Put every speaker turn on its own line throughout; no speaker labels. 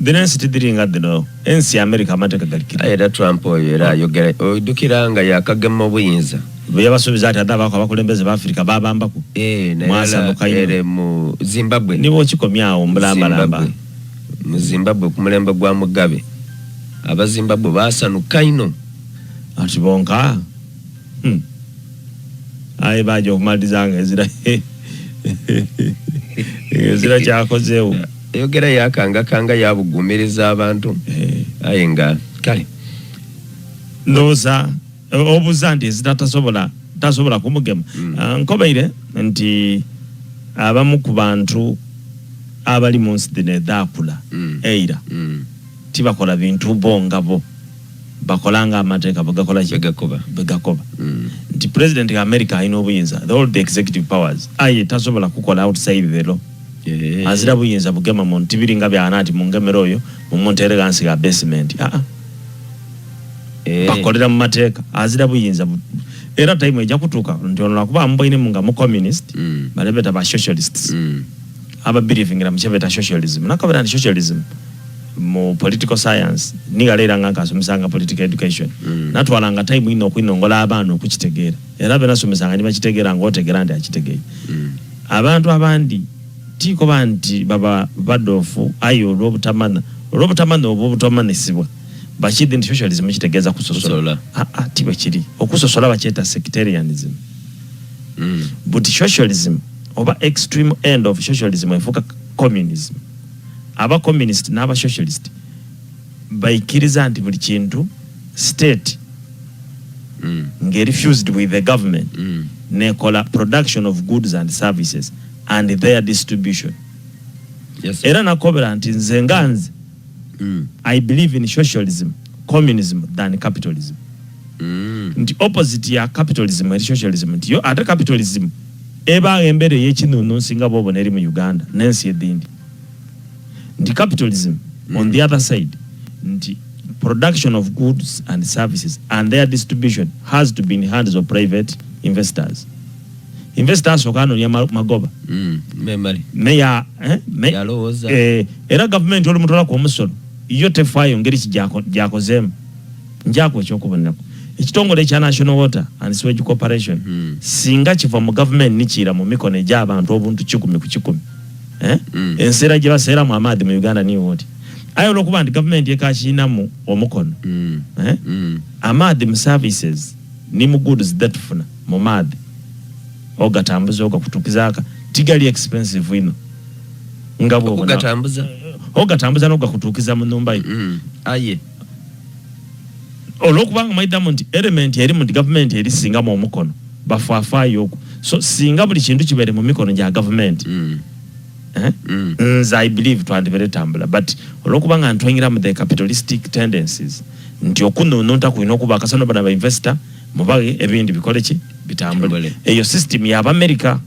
Dhino ensi tidhiri nga dhino ensi America amateeka gali kiri.
Aye era Trump oyo era ayogera oidhukira nga yakagema obuyinza.
Bweyabasuubiza ati adhaabaaku abakulembeze ba Africa baabambaku.
Eh, naye
Mwasanuka inho.
ere mu Zimbabwe.
Ni bw'okikomya agho mbulambalamba.
Zimbabwe. Mu Zimbabwe ku mulembe gwa Mugabe, Abazimbabwe baasanuka inho.
Ati bonka? Hmm. Aye baaja okumaliriza nga ezira ezira kyakozeewo.
Ayogera yaakangakanga yaabugumiriza abantu.
Eh.
Aye nga kale.
Ndowooza obuuza nti ezira tasobola tasobola kumugema. Ah, nkobeire nti abamu ku bantu abali mu nsi dhino edhaakula eira tibakola bintu bo nga bo. Bakola nga amateeka bwe gakola ki?
Bwe gakoba.
Bwe gakoba. Nti President gha America alina obuyinza, the all the executive powers, aye tasobola kukola outside the law. Azira buyinza bugema muntu, tibiri nga byana nti mungemere oyo mumuntere ghansi gha basement. Aa. Bakolera mu mateeka, azira buyinza bu era time eja kutuuka nti ono lwakuba amuboinemu nga mu communist, bale beta ba socialists, aba believingira mu kyebeta socialism. Nakobera nti socialism mu political science ni ghala era nga nkasomesanga political education, natwalanga time inho okwinongola abaana okukitegeera era benasomesanga ni bakitegeera nga otegeera nti akitegeire. Abantu abandi ti koba nti baba badoofu aye olw'obutamanha, olw'obutamanha obwo obutamanhisibwa bakiidhi nti socialism kitegeeza kusosola. Aa ti bwe kiri. Okusosola bakyeta sectarianism. Buti socialism oba extreme end of socialism efuuka communism. Aba communist n'aba socialist baikiriza nti buli kintu state nga eri fused with the government nekola production of goods and services and their distribution. Era nakobera nti nze nga nze I believe in socialism, communism than capitalism. Nti opposite ya capitalism eri socialism nti yo ate capitalism ebagho embeera ey'ekinhunhunsi nga bw'obona eri mu Uganda n'ensi edhindi. Nti capitalism on the other side nti production of goods and services and their distribution has to be in hands of private investors. Investor asooka anoonia magoba.
Memale.
Me ya, eh, me,
Yalowooza.
eh, era gavumenti olumutolaku omusolo yo tefaayo ngeri ki gy'akozeemu. Njaku eky'okuboneraku. Ekitongole ekya National Water and Sewage Corporation singa kiva mu gavumenti ni kiira mu mikono egy'abantu obuntu kikumi ku kikumi, eh, enseera gye baseeramu amaadhi mu Uganda niiwe oti. Aye olw'okuba nti gavumenti ekakiinamu omukono, eh, amaadhi mu services ni mu goods dhetufuna mu maadhi ogatambuza ogakutukiza aka tigali expensive inho nga bw'obona.
Okugatambuza?
Ogatambuza n'ogakutuukiza mu nhumba yo.
Aye.
Olwokubanga mwaidhamu nti element erimu nti gavumenti erisingamu omukono bafwafwayooku so singa buli kintu kibaire mu mikono gya gavumenti eh, nze I believe twandibere tambula but olwokubanga ntwaingiramu the capitalistic tendencies nti okunununta kulina okuba kasana bano ba investor mubaghe ebindi bikole ki bitambule. Eyo system ya Abamerica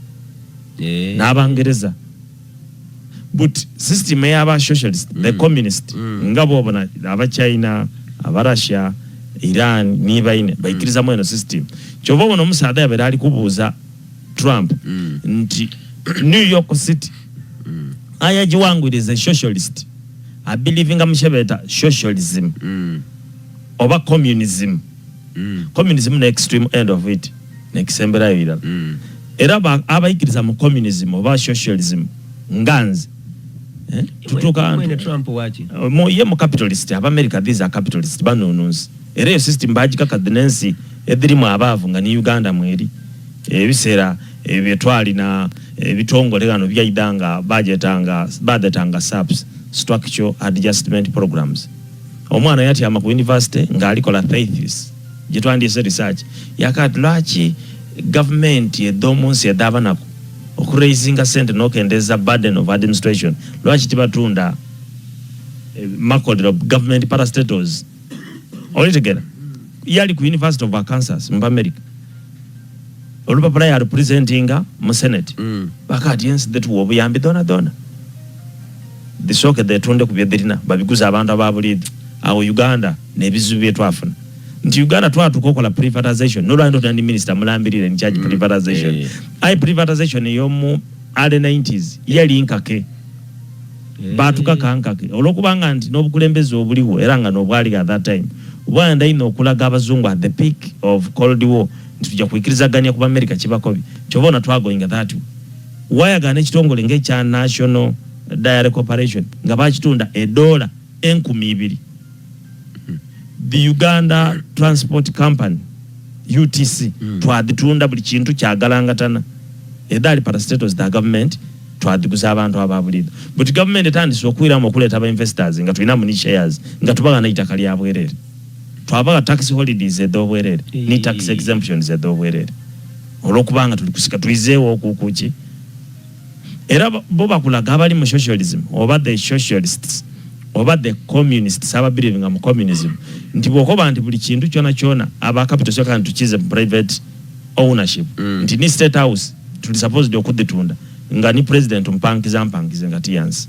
n'Abangereza. But system eyaba socialist, the communist, nga bwobona aba China, aba Russia, Iran ni baine baikirizamu eno system. Kyova obona omusaadha yabaire ali kubuuza Trump nti New York City aye agiwangwire is a socialist, abilivinga mu kyebeeta socialism oba communism. Communism ne extreme end of it nekisemberayo irala. Era abaikiriza mu communism oba socialism nga nze tutuuka
Mwene Trump waki?
Ye mu capitalist. Abamerica these are capitalist, banununsi. Era eyo system bagikaka dhino ensi edhirimu abaavu nga ni Uganda mweri. Ebiseera ebyo twalina ebitongole ghano byaidha nga bagyetanga badhetanga SAPs, Structural Adjustment Programs. Omwana yatyama ku university nga ali kola thesis gyetwandyese research yaka ati lwaki gavumenti edh'omunsi edh'abanaku okuraisinga sente n'okendeza burden of administration lwaki tibatunda makolero government parastatals olitegera yali ku University of Arkansas mu America olupapula yalupresentinga mu senate baka ati ensi dhituwa obuyambi dhonadhona dhisooke dhetunde ku byedhirina babiguze abantu aba buliidho. Agho Uganda n'ebizibu bye twafuna nti Uganda twatuuka okola privatization n'olwaliro tulina ni minisita mulambirire in charge privatization. Aye privatization ey'omu early 90s yali nkake. Batukakankake olwokubanga nti n'obukulembeze obuliwo era nga n'obwali at that time bwanda ino okulaga abazungu at the peak of Cold War nti tujja kwikirizaganya ku America kibakobi kyova ona twagoinga that wayagana ekitongole ng'ekya National Dairy Corporation nga bakitunda edola 2,000. The Uganda Transport Company, UTC, twaditunda buli kintu kyagalangatana edali parastatals the government twadiguza abantu ababulido. But government etandise okwiramu okuleeta aba investors nga tulina mu shares nga tubagana eitaka lya bwerere, twabaga tax holidays ed'obwerere ni tax exemptions ed'obwerere olwokubanga tuli kusika tuyizeewo okukuki. Era bo bakulaga abali mu socialism oba the socialists oba the communists ababelievinga mu communism nti bw'okoba nti buli kintu kyona kyona aba capital soka nti tukize mu private ownership, nti ni State House tuli supposed okuditunda nga ni president mpankiza mpankize nga tiyansi.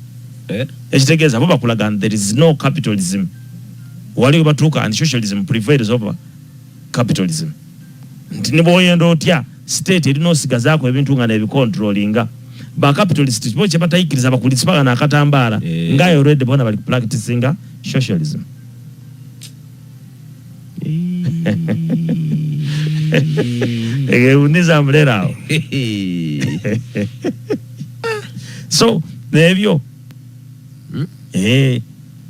Ekitegeeza bo bakulaga nti there is no capitalism wali batuuka and socialism prevails over capitalism, nti ne bw'oyenda otya state erina osigazaako ebintu nga nebicontrollinga. Ba capitalist bo kye batayikiriza bakulisibagana akatambaala nga already bona bali practicinga socialism. Nizamulera awo. So nebyo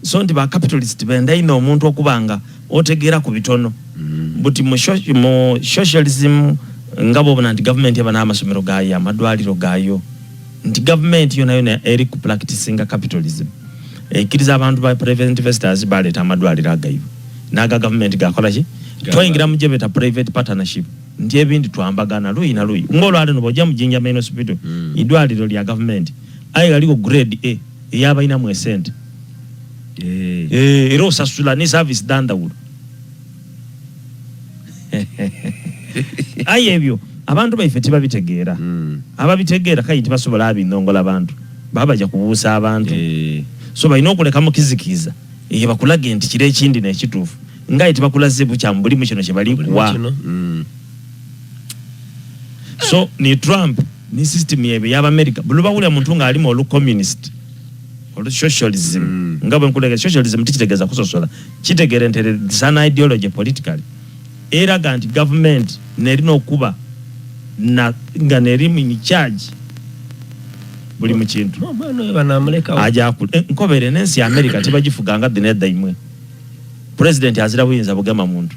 so nti ba capitalist benda ino omuntu okubanga otegeera ku bitono. Buti mu socialism nga bw'obona nti gavumenti eba n'amasomero gaayo, amadwaliro gaayo, nti gavumenti yona yona eri ku practicinga capitalism, ekkiriza abantu ba private investors baleeta amadwaliro agaibwe n'aga gavumenti gakola ki. Twayingira mu gye beta private partnership nti ebindi twambagana luyi na luyi ng'olwaliro bw'ojja mu Jinja Main Hospital, idwaliro lya gavumenti aye galiko grade A eyabalinamu esente. Era osasula ne service dandawulo. Aye ebyo abantu baife tibabitegeera. Ababitegeera kayi tibasobola abinongola abantu baba bajja kubuusa abantu. So balina okuleka mukizikiza eyo bakulage nti kiri ekindi n'ekituufu nga tibakulaze bukyamu bulimu kino kye bali kuwa. So ni Trump ni system yebe y'Abamerika buli bawulira muntu ng'alimu olu communist olu socialism, nga bwe nkulega socialism tikitegeeza kusosola, kitegeera nti it's an ideology politically eraga nti government nerina okuba na nga neri in charge buli mu kintu.
Omwana oyo banamulekawo.
Aja nkobere n'ensi ya America tibagifuganga dhinedda imwe. President azira buyinza bugema muntu.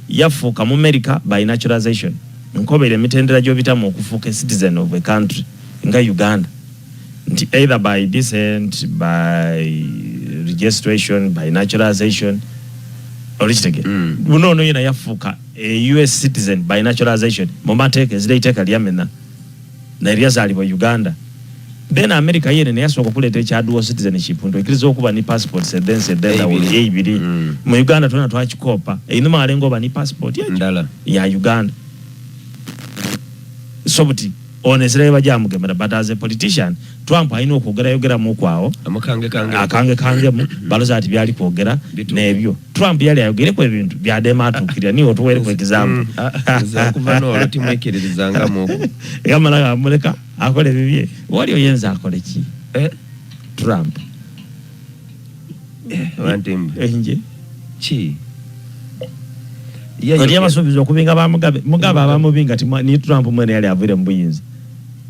Yafuuka mu America by naturalization. Nkobere emitendera gy'obitamu okufuuka a citizen of a country nga Uganda nti either by descent, by registration, by naturalization, olikitegera. Buno ono yena yafuuka a US citizen by naturalization mu mateeka ezira iteeka lyamena naye lyazaalibwa Uganda. Then America yene neyasooka okuleeta ekya dual citizenship nti okkiriza okuba ni passports ed'ensi ed'endawulo
Eibiri.
Eibiri. Mu Uganda twena twakikoopa einuma alenga oba ni passport ekyo
ndala
ya Uganda. So buti ono ezirayo bajamugemera, but as a politician Trump alina okwogera-yogeramu kwawo
amukange kange
akange kangemu baloza ati byali kwogera.
Bituufu.
N'ebyo Trump yali ayogereku ebintu byadema atuukirira niwe otuweereku example.
Nze okuva n'olwo timwekiririzangamu okwo.
Gamala gamuleka akola ebibye wali oyenza akole ki? Trump.
Wantimba.
Enje
ki
oli abasuubiza okubinga ba Mugabe, Mugabe abamubinga ni Trump mwene yali avire mu buyinza.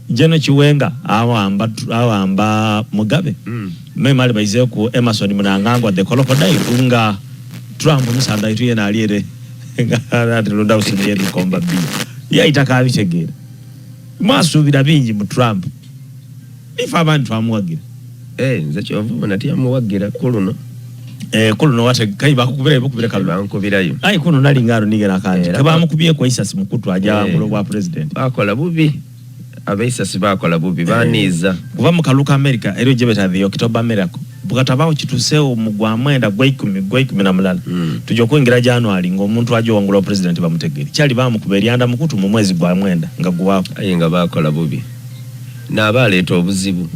Jeno Chiwenga awamba Mugabe. Memali baize ku Emerson Mnangagwa the crocodile nga Trump musanda itu yena aliere nga ati londa usinye komba bi yaita kabitegeera. Mwasuubira bingi mu Trump, ife abantu twamuwagira.
Nze kyova obona tiyamuwagira ku luno.
Ku luno wate kai bakukubira bukubira kalulu.
Bankubirayo.
Ayi kuno nali ngaro nigera kanji
Era
kabamukubyeko isasi mukutu aja wangula obwa president.
Bakola bubi abaisasi, bakola bubi baniiza.
Kuva mu kaluka America eriyo gye beta the October miracle bukatabawo kituseewo mu gwa 9 gwa 10 gwa 11 tujja okuyingira January ng'omuntu ajja owangula president bamutegere kyali bamukuba eryanda mukutu mu mwezi gwa 9 nga guwaako.
Aye nga bakola bubi naabaleeta obuzibu.